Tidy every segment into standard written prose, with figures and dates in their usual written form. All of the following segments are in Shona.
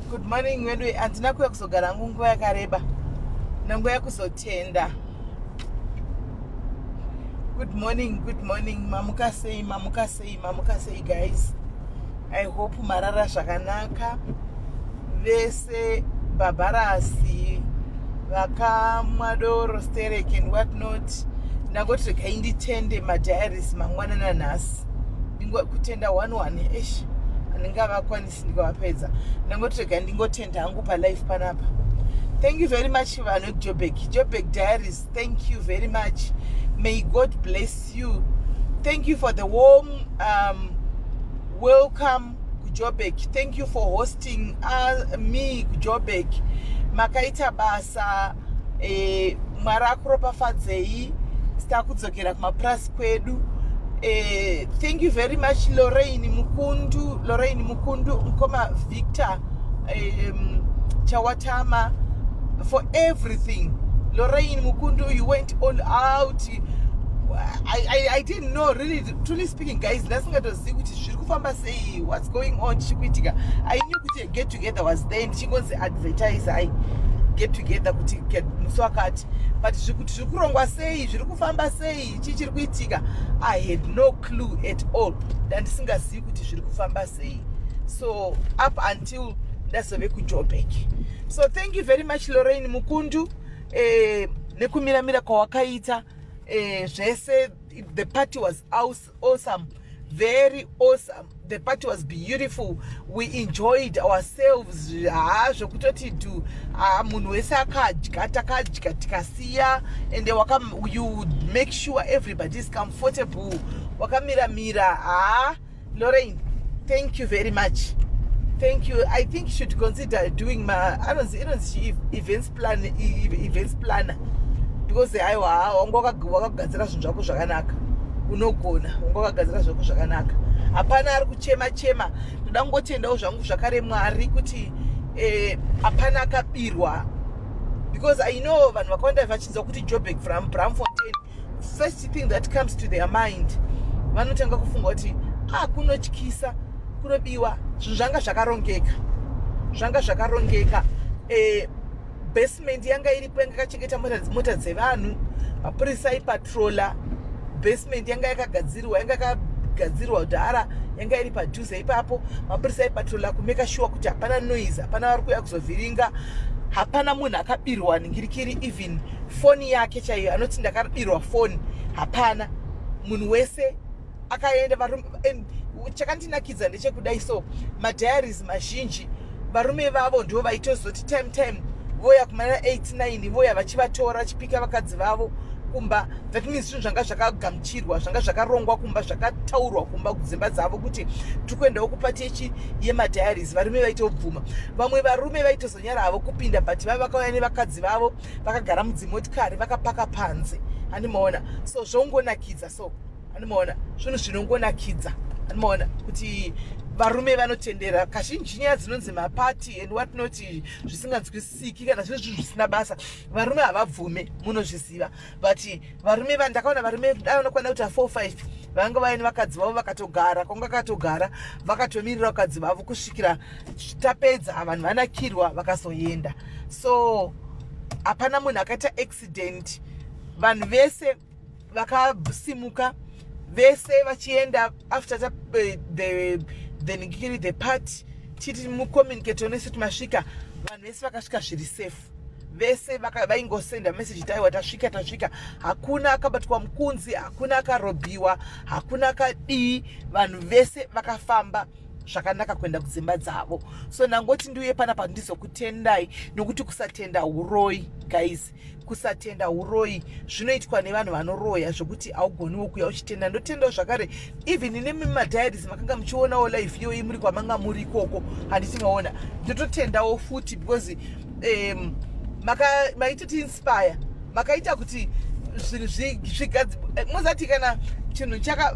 Good morning wedu. Handina kuya kuzogara hangu nguva yakareba, nanguva yakuzotenda. Good morning, good morning. Mamuka sei? Mamuka sei? Mamuka sei, guys? I hope marara zvakanaka vese, bhabharasi vakamwa doro sterek and what not. Ndangoti regai nditende madiaries mangwanana nhasi. Kutenda one one, esh, handingavakwanisi ndikavapedza. Ndangoti regai ndingotenda hangu palife panapa. Thank you very much, vanhu vekuJobek, Jobek Diaries. Thank you very much. May God bless you. Thank you for the warm welcome kuJobek. Thank you for hosting me kuJobek. Makaita basa. Mwari akuropafadzei. Takudzokera kumapurasi kwedu. Thank you very much, Lorraine Mukundu, Lorraine Mukundu, mukoma Victor Chawatama, for everything. Lorraine Mukundu, you went all out. I didn't know, really, truly speaking, guys, ndasingatozivi kuti zviri kufamba sei, what's going on, chichikuitika. I knew kuti get together was there, ndichingonzi advertise i get together kuti musi wakati, but zvikuti zviri kurongwa sei, zviri kufamba sei, chii chiri kuitika, I had no clue at all. Ndandisingazivi kuti zviri kufamba sei, so up until ndazove kuJobek. So thank you very much, Lorraine Mukundu, nekumiramira kwawakaita. Zvese, the party was awesome, very awesome. The party was beautiful. We enjoyed ourselves. Ha, zvekutoti tu munhu wese akadya, takadya tikasiya, and you make sure everybody is comfortable. Wakamiramira. Ha, Lorraine, thank you very much. Thank you. I think you should consider doing ma anonzi, inonzi events plan, events planner, because aiwa, wanga wakagadzira zvinhu zvako zvakanaka. Unogona, wanga wakagadzira zvako zvakanaka. Hapana ari kuchema chema. Ndoda kungotendawo zvangu zvakare Mwari kuti hapana akabirwa, because I know vanhu vakawanda vachinzwa kuti Jobek from Braamfontein, first thing that comes to their mind, vanotanga kufunga kuti, ah, kunotyisa, kunobiwa. Zvinhu zvanga zvakarongeka, zvanga zvakarongeka. Basement yanga iripo, yanga yakachengeta mota dzevanhu. Mapurisa aipatrola. Basement yanga yakagadzirwa, yanga yakagadzirwa kudhara, yanga iri padhuze ipapo. Mapurisa aipatrola kumake sure kuti hapana noise, hapana vari kuuya kuzovhiringa. Hapana munhu akabirwa ningirikiri, even foni yake chaiyo anoti ndakabirwa foni, hapana. Munhu wese akaenda. Chakandinakidza ndechekudai, so madiaries mazhinji, varume vavo ndo vaitozoti time time voya kumana 89, voya vachivatora, vachipika vakadzi vavo kumba. That means zvinhu zvanga zvakagamuchirwa, zvanga zvakarongwa kumba, zvakataurwa kumba kudzimba dzavo kuti tiri kuendawo kupati yechi yemadiaries. Varume vaitobvuma. Vamwe varume vaitozonyara havo kupinda, but vava vakauya nevakadzi vavo, vakagara mudzimotikari, vakapaka panze, handimaona? So zvongonakidza. So handimaona, zvinhu zvinongonakidza, handimaona, kuti varume vanotendera. Kazhinji nyaya dzinonzi mapati and what not, zvisinganzwisisiki kana zviri zvinhu zvisina basa, varume havabvume, munozviziva. But varume, ndakaona varume dai vanokwana kuita 4 5 vanga vaine vakadzi vavo, vakatogara kwanga vakatogara, vakatomirira vakadzi vavo kusvikira tapedza, vanhu vanakirwa, vakazoenda. So hapana munhu akaita accident. Vanhu vese vakasimuka vese vachienda after the party. Titi mucommunicate onese kuti masvika. Vanhu vese vakasvika zviri safe. Vese vaingosenda message, taiwa tasvika, tasvika. Hakuna akabatwa mukunzi, hakuna akarobhiwa, hakuna akadii. Vanhu vese vakafamba zvakanaka kuenda kudzimba dzavo. So ndangoti ndiuye panapa ndizokutendai, nokuti kusatenda uroi, guys, kusatenda uroi. Zvinoitwa nevanhu vanoroya zvokuti haugoniwo kuya uchitenda. Ndotendawo zvakare even nemi madiaries makanga muchionawo live iyoyi muri kwamanga muri ikoko, handiti maona? Ndototendawo futi because maitoti inspire, makaita kuti zvinhu zvigadzi. Muzati kana chinhu chaka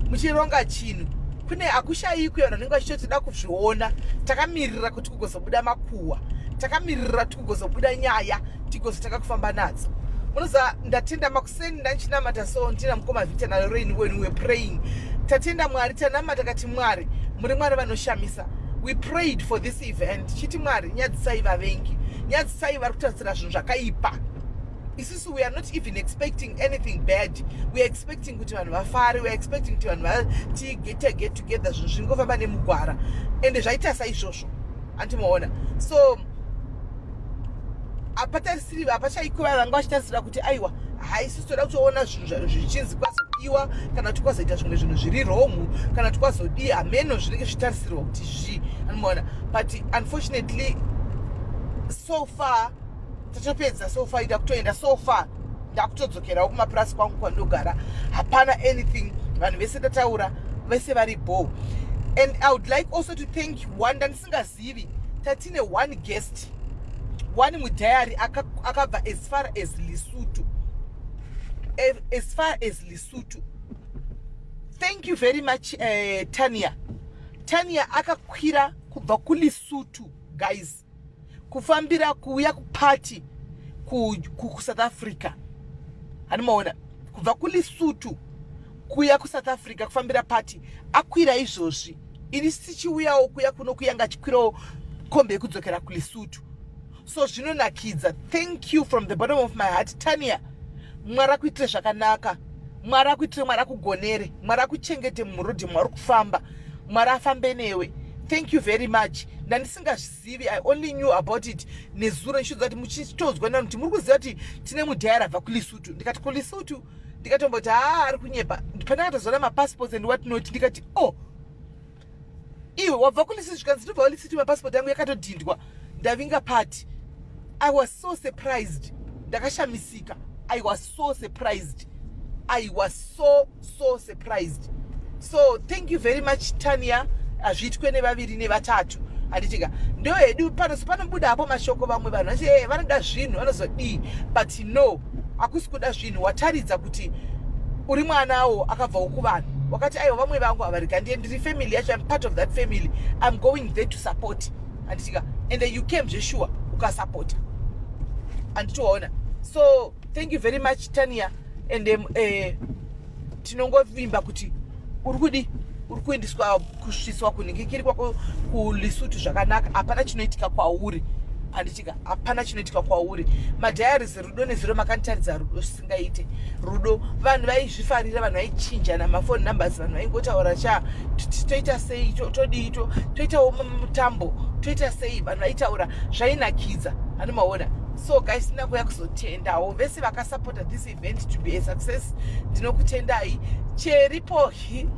muchironga chinhu, kune hakushayikwi vanhu vanenge vachitoti da kuzviona. Takamirira kuti kugozobuda makuhwa, takamirira kuti kugozobuda nyaya, tigozotanga kufamba nadzo. Unoziva, ndatenda. Makuseni ndanchinamata, so ndina mukoma Victor naLorraine when we were praying. Tatenda Mwari, tanama, takati, "Mwari, muri Mwari vanoshamisa." We prayed for this event chiti, "Mwari, nyadzisai vavengi, nyadzisai vari kutarisira zvinhu zvakaipa." Isusu we are not even expecting anything bad. We are expecting kuti vanhu vafare, we are expecting kuti vanhu vatigete get together, zvinhu zvingofamba nemugwara, ende zvaita saizvozvo, andimoona. So hapatarisiri, hapachaikuva vanga vachitarisira kuti aiwa, hai, isusu toda kutoona zvinhu zvichinzi kwazodiwa kana kuti kwazoita zvimwe zvinhu zviri wrong kana kuti kwazodii, hameno zvinenge zvichitarisirwa kuti zvii, anomaona. But unfortunately, so far tatopedza, so far ida kutoenda, so far ndakutodzokerawo kumapurasi kwangu kwandogara. Hapana anything, vanhu vese ndataura, vese vari bo. And I would like also to thank one ndandisingazivi. Tatine one guest, one mudiary akabva as far as Lesotho, as far as Lesotho. Thank you very much, Tania. Tania akakwira kubva kuLesotho, guys, kufambira kuuya kupati kuSouth Africa. Hanimaona, kubva kuLesotho kuuya kuSouth Africa kufambira pati. Akwira izvozvi, ini tichiuyawo kuya kuno kuyanga achikwirawo kombi yekudzokera kuLesotho. So zvinonakidza. Thank you from the bottom of my heart, Tania. Mwari akuitire zvakanaka, Mwari akuitire, Mwari akugonere, Mwari akuchengete murodhi mwauri kufamba, Mwari afambe newe. Thank you very much. Ndandisingazvizivi, I only knew about it nezuro ndichiudza kuti muchitozwa nani kuti muri kuziva kuti tine mudhayari abva kuLesotho. Ndikati, "KuLesotho?" Ndikatomboti, "Haa, ari kunyepa." Pandakatozoona mapassports and what not, ndikati, "Oh, iwe wabva kuLesotho?" Zvikanzi, "Ndobva kuLesotho, mapassport yangu yakatodhindwa, ndavinga pati." I was so surprised, ndakashamisika. I was so surprised, I was so so surprised. So thank you very much, Tania. Hazviitwe nevaviri nevatatu, handitika? Ndo hedu pano panobuda hapo mashoko, vamwe vanhu vachi, "Eh, vanoda zvinhu, vanozodii?" But no, hakusi kuda zvinhu. Wataridza kuti uri mwanawo akabvawo kuvanhu, wakati, "Aiwa, vamwe vangu havarega, ndiye ndiri family yacho. I'm part of that family. I'm going there to support," handitika? And you came zvesure, ukasapota, handitoona. So thank you very much, Tania. And tinongovimba kuti uri kudi, uri kuendeswa, kusviswa kunhingikiri kwako kuLesotho zvakanaka. Hapana chinoitika kwauri, handitika? Hapana chinoitika kwauri. Madiaries, rudo nezuro makanditaridza rudo zvisingaite rudo. Vanhu vaizvifarira, vanhu vaichinjana mafone numbers, vanhu vaingotaura cha toita sei, todii, toitawo mutambo, toita sei, vanhu vaitaura zvainakidza, hanomaona. So guys, ndinakuya kuzotendawo vese vakasapota this event to be a success. Ndinokutendai. Cheripohi,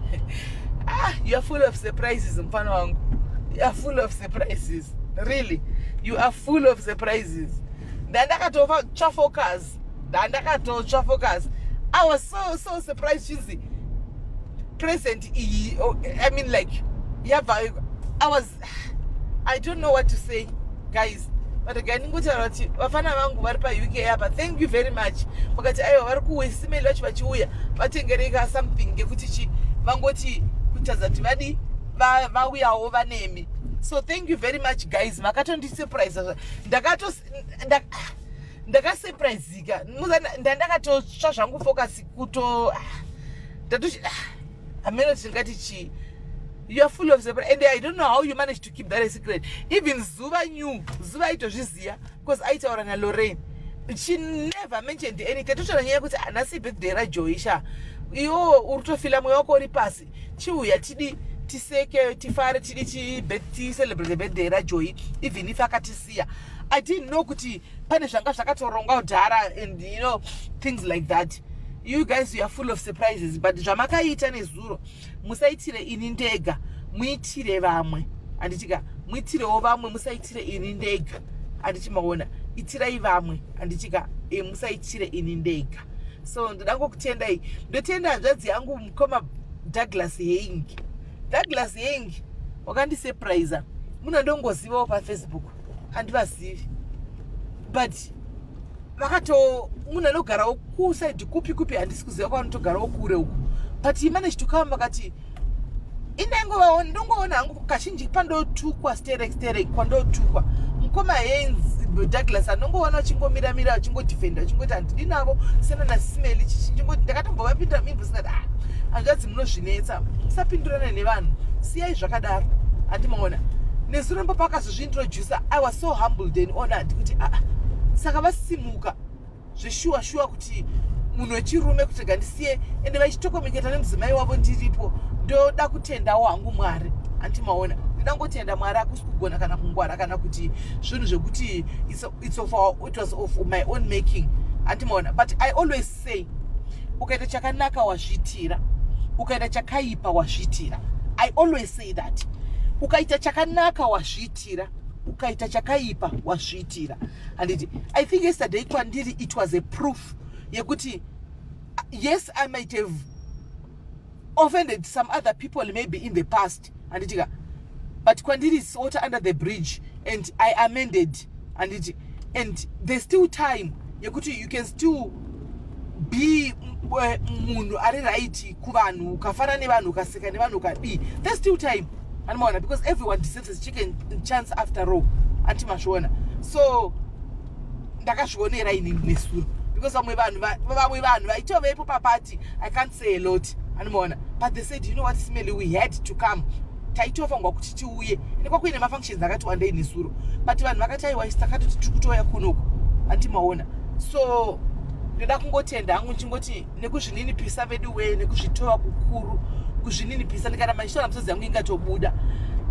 ah, you are full of surprises, mufana wangu. You are full of surprises, really, you are full of surprises. Ndandakatotsva focus, ndandakatotsva focus. I was so so surprised chinzi present iyi, oh, I mean, like, yabva. I don't know what to say, guys, but gai ndingotaura kuti vafana vangu vari paUK apa, thank you very much. Vakati aiwa, vari kuwesimeli vacho, vachiuya vatengereka something ngekuti chi vangoti kutadza kuti vadi vauyawo vanemi. So thank you very much, guys. Makatondisurprise, ndakasurprisika. Ndandakatotsva zvangu focus kuto ndatochi hameno tingati chii. You are full of surprise and I don't know how you managed to keep that a secret. Even Zuva knew, Zuva aitozviziva because aitaura naLorraine. She never mentioned anything. Totaura nyaya yekuti hanasi birthday raJoy sha, iwo uri kutofila mweya wako uri pasi, chiuya tidi tiseke, tifare, tidi ticelebrate birthday raJoy even if akatisiya. I didn't know kuti pane zvanga zvakatorongwa kudhara and things like that. You guys, you are full of surprises. But zvamakaita nezuro, musaitire ini ndega, muitire vamwe, handitika? Muitirewo vamwe, musaitire ini ndega, handichimaona? Itirai vamwe, handitika? Musaitire ini ndega. So ndoda ngokutendai. Ndotenda hanzvadzi yangu, mukoma Douglas Heng. Douglas Heng wakandisurprisa. Munhu andongozivawo paFacebook, handivazivi, but vakato munhu anogarawo kusaidi kupi kupi, handisi kuziva kwaanotogarawo kure uku, but he managed to come. Vakati indangovaona, ndongoona hangu kazhinji pandotukwa sterek sterek, kwandotukwa mukoma Hains Douglas, anongoona vachingomiramira, vachingodefenda, vachingoti handidi navo sena nasimeli. Ndakatombovapinda minbosingati, ah, Hanzvadzi, munozvinetsa, musapindurana nevanhu, siyai zvakadaro. Handimaona nezuro mbo pakazozviintroduca, I was so humbled and honored kuti aa, saka vasimuka zveshuwa shuwa kuti munhu wechirume kuti rega ndisiye, ende vachitocommunicata nemudzimai wavo ndiripo. Ndoda kutendawo hangu Mwari. Handimaona, ndoda ngotenda Mwari. Hakusi kugona kana kungwara kana kuti zvinhu zvekuti it was of my own making. Handimaona, but I always say, ukaita chakanaka wazviitira, ukaita chakaipa wazviitira. I always say that ukaita chakanaka wazviitira, ukaita chakaipa wazviitira. Handiti I think yesterday kwandiri it was a proof yekuti yes, I might have offended some other people maybe in the past, handitika, but kwandiri it's water under the bridge and I amended, handiti? And there's still time yekuti you can still be munhu ari right kuvanhu, ukafara nevanhu, ukaseka nevanhu, ukadii. There's still time, andimaona, because everyone deserves a second chance after all. Anti mazviona? So ndakazvionera inini nesuro, because vamwe vanhu vaitovepo paparty, I can't say a lot, andimaona, but they said, "You know what, Smelly, we had to come." Taitofanirwa kuti tiuye, ende kwakuine mafunctions akati wandei nesuro, but vanhu vakati, "Aiwa, isi takatoti tiri kutouya kunoku." Andimaona? So ndoda kungotenda hangu, ndichingoti nekuzvininipisa vedu wee, nekuzvitova kukuru, kuzvininipisa, ndikaramba ndichitaura misodzi yangu ingatobuda,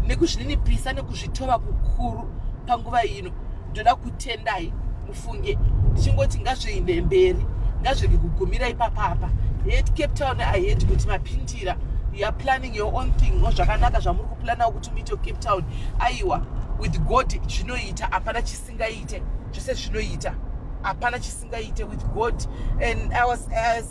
nekuzvininipisa nekuzvitova kukuru panguva ino. Ndoda kutendai, mufunge, ndichingoti ngazviinde mberi, ngazvirege kugumira ipapapa. Yet Cape Town, I heard kuti mapindira, you are planning your own thing. No, zvakanaka zvamuri kuplanawo kuti muite Cape Town. Aiwa, with God zvinoita, hapana chisingaite, zvese zvinoita, hapana chisingaite with God. And I was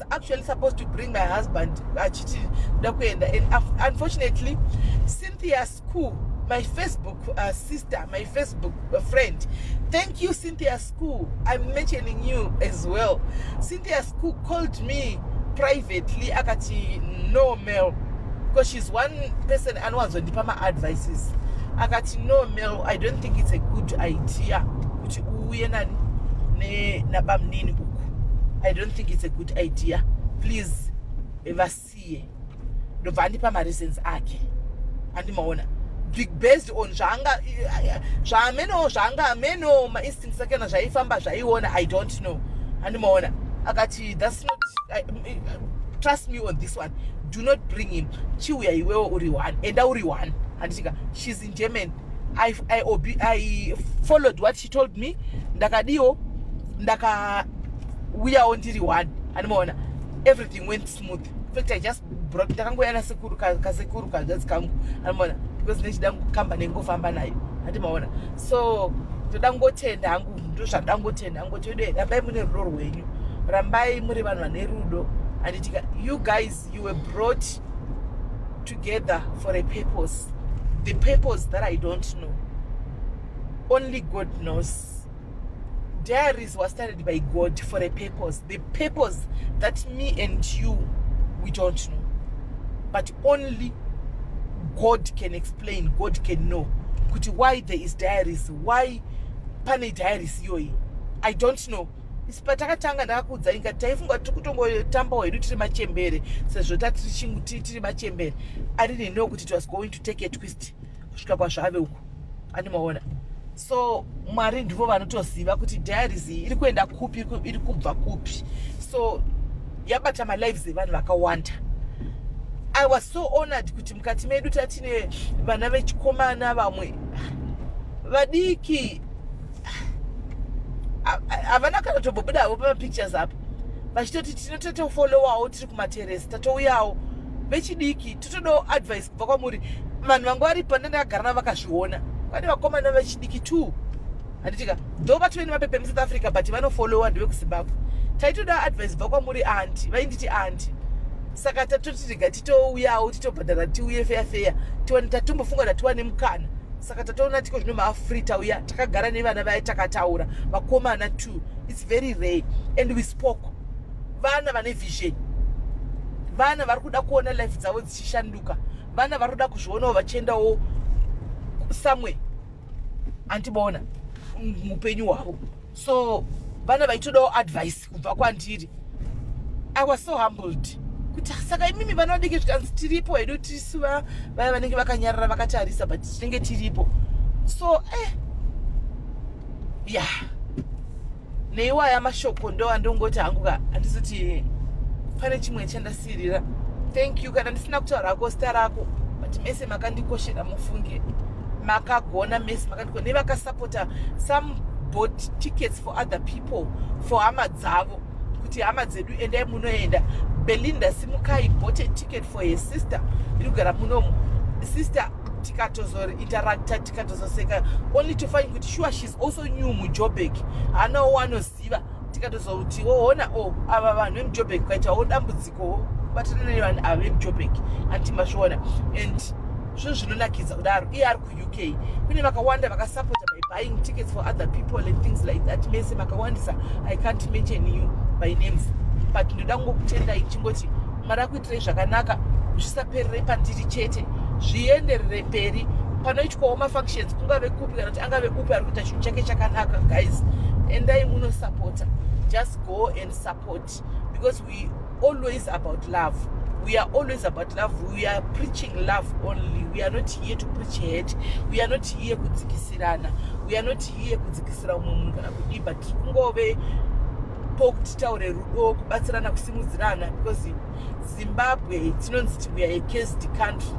actually supposed to bring my husband, achiti ndoda kuenda, and unfortunately Cynthia School, my Facebook sister, my Facebook friend, thank you, Cynthia School, I'm mentioning you as well. Cynthia School called me privately, akati, "No, Mel," because she's one person anowanzondipa maadvices, akati, "No, Mel, I don't think it's a good idea kuti uuye nani nabamnini uku. I don't think it's a good idea. Please, vasiye." Ndobva andipa mareasons ake, andimaona, based on zvaanga zvaameno, zvaanga ameno, mainstincts ake kana zvaifamba zvaiona, I don't know. Andimaona, akati, "That's not trust me on this one, do not bring him. Chiuya iwewo uri one, enda uri one." Handitika, she's in German. I followed what she told me. Ndakadiwo, ndakauyawo ndiri one. Andimaona, everything went smooth. In fact, I just brought, ndakangoya nasekuru, kasekuru kazadzi kangu, andimaona, because nechida kukamba nengofamba nayo. Handimaona? So ndoda ngotenda hangu, ndozvandoda ngotenda hangu kuti wedu, rambai mune rudo rwenyu, rambai muri vanhu vane rudo. Handitika, you guys, you were brought together for a purpose, the purpose that I don't know, only God knows. Diaries was started by God for a purpose, the purpose that me and you, we don't know, but only God can explain. God can know kuti why there is diaries, why pane diaries iyoyi, I don't know. Isi patakatanga ndakakuudza inga taifunga tiri kutongotambawo hedu tiri machembere, sezvo tatiri tiri machembere. I didn't know kuti it was going to take a twist kusvika kwazvave uku. Andimaona? So Mwari ndivo vanotoziva kuti diaries iyi iri kuenda kupi, iri kubva kupi. So yabata malives evanhu vakawanda. I was so honored kuti mukati medu tatine vana vechikomana, vamwe vadiki, havana kana kutombobudavo pamapictures apa, vachitoti tinototofollowawo tiri kumateresi, tatouyawo vechidiki, totodawo advice kubva kwamuri. Vanhu vanga varipo ndandakagara navo vakazviona, vane vakomana vechidiki two, handitika, though vatove nemapepa emuSouth Africa, but vanofollowa, ndevekuZimbabwe. Taitoda advice kubva kwamuri, aunty. Vainditi aunty. Saka tatoti rega titouyawo, titobhadhara, tiuye feya feya, tiwane. Tatombofunga tatiwane mukana, saka tatoona tiko zvino maafree, tauya, takagara nevana vaya, takataura, vakomana two. It's very rare, and we spoke. Vana vane vision, vana vari kuda kuona life dzavo dzichishanduka, vana vari kuda kuzvionawo vachiendawo somewhere, andimaona, muupenyu hwavo. So vana vaitodawo advice kubva kwandiri. I was so humbled. Kuti saka imimi vana vadiki, zvikanzi tiripo hedu tisu vaya vanenge vakanyarara vakatarisa, but tinenge tiripo. So ya, neiwaya mashoko ndo andongoti hangu ka, handizoti pane chimwe chandasirira. Thank you kana ndisina kutaura hako zita rako, but mese makandikoshera, mufunge makagona mese makandiko nevakasapota. Some bought tickets for other people, for hama dzavo, kuti hama dzedu endai munoenda. Belinda Simukai bought a ticket for her sister iri kugara munomu. Sister tikatozointeracta, tikatozoseka, only to find kuti sure, she's also new muJobek, haanawo anoziva. Tikatozoti woona o ava vanhu vemuJobek, ukaitawo dambudziko batana nevanhu ava vemuJobek, anti mazviona. And zvinhu zvinonakidza kudaro. Iye ari kuUK. Kune vakawanda vakasapota by buying tickets for other people and things like that. Mese makawandisa, I can't mention you by names, but ndoda kungokutendai chingoti Mwari akuitirai zvakanaka. Zvisaperere pandiri chete, zvienderere mberi panoitwawo mafunctions, kungave kupi kana kuti angave upi ari kuita chinhu chake chakanaka. Guys, endai munosapota. Just go and support, because we always about love. We are always about love. We are preaching love only. We are not here to preach hate. We are not here kudzikisirana. We are not here kudzikisira umwe munhu kana kudii, but kungove pokuti taure rudo, kubatsirana, kusimudzirana, because Zimbabwe tinonzi we are a cursed country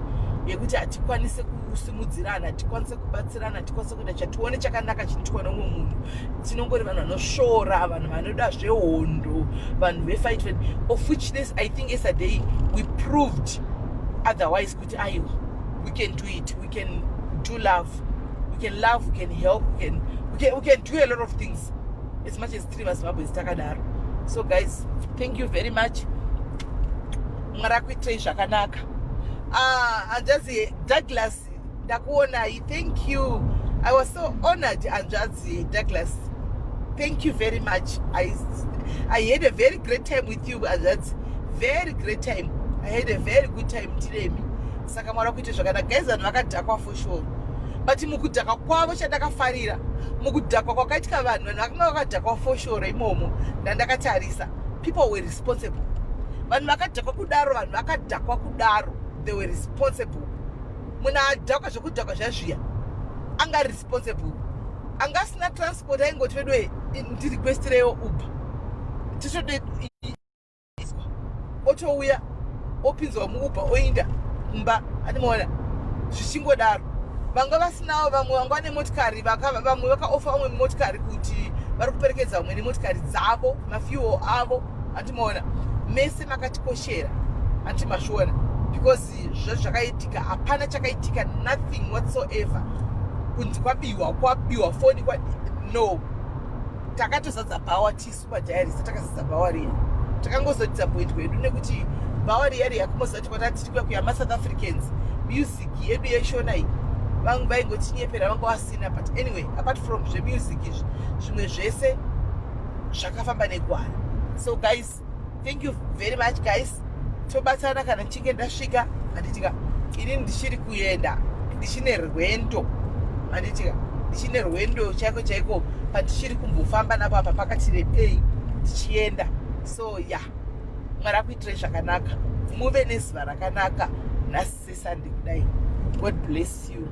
yekuti hatikwanise kusimudzirana, hatikwanise kubatsirana, hatikwanise kuita chatione chakanaka chinoitwa neumwe munhu. Tinongori vanhu vanosvora, vanhu vanoda zvehondo, vanhu vefight, of which this, I think yesterday we proved otherwise, kuti aiwa, we can do it. We can do love. We can love, we can help, we can do a lot of things as much as tiri maZimbabwes takadaro. So guys, thank you very much. Mwari akuitirei zvakanaka. Ah, hanzvadzi Douglas, ndakuonai. Thank you. I was so honored, hanzvadzi Douglas. Thank you very much. I had a very great time with you, hanzvadzi. Very great time. I had a very good time tiremi. Saka Mwari akuite zvakanaka. Guys, vanhu vakadhakwa for sure, but mukudhakwa kwavo, chandakafarira mukudhakwa kwakaitika vanhu, vanhu vakanga vakadhakwa foshoro imomo, ndandakatarisa, people were responsible. Vanhu vakadhakwa kudaro, vanhu vakadhakwa kudaro, they were responsible. Munhu adhakwa zvekudhakwa zvazviya anga responsible. Anga asina transport aingoti, "Vedu, ndirequestirewo Uber." Titode otouya, opinzwa muUber, oinda kumba. Andimaona zvichingodaro. Vanga vasinawo, vamwe vanga vane motikari, vamwe vakaofa vamwe motikari kuti vari kuperekedza vamwe nemotikari dzavo, mafuel avo. Handimaona mese makatikoshera, handi mazviona, because zvakaitika hapana chakaitika, nothing whatsoever. Kunzi kwabiwa, kwabiwa foni kwa, no. Takatozadza bhawa tisu madiaries, takazadza bhawa riya. Takangozodisappoint kwedu nekuti bhawa riya riya kumozati kwatati tiri kuya kuya maSouth Africans, music yedu yeshona iyi vangu vaingotinyepera, vanga vasina. But anyway, apart from zvemusic izvi, zvimwe zvese zvakafamba negwara. So guys, thank you very much, guys. Tobatana kana nchinge ndasvika, handitika? Inini ndichiri kuenda, ndichine rwendo, handitika? Ndichine rwendo chaiko chaiko pandichiri kumbofamba napo apa pakati repei ndichienda. So yeah, Mwari akuitirai zvakanaka, muve nezuva rakanaka nhasi seSunday kudai. God bless you.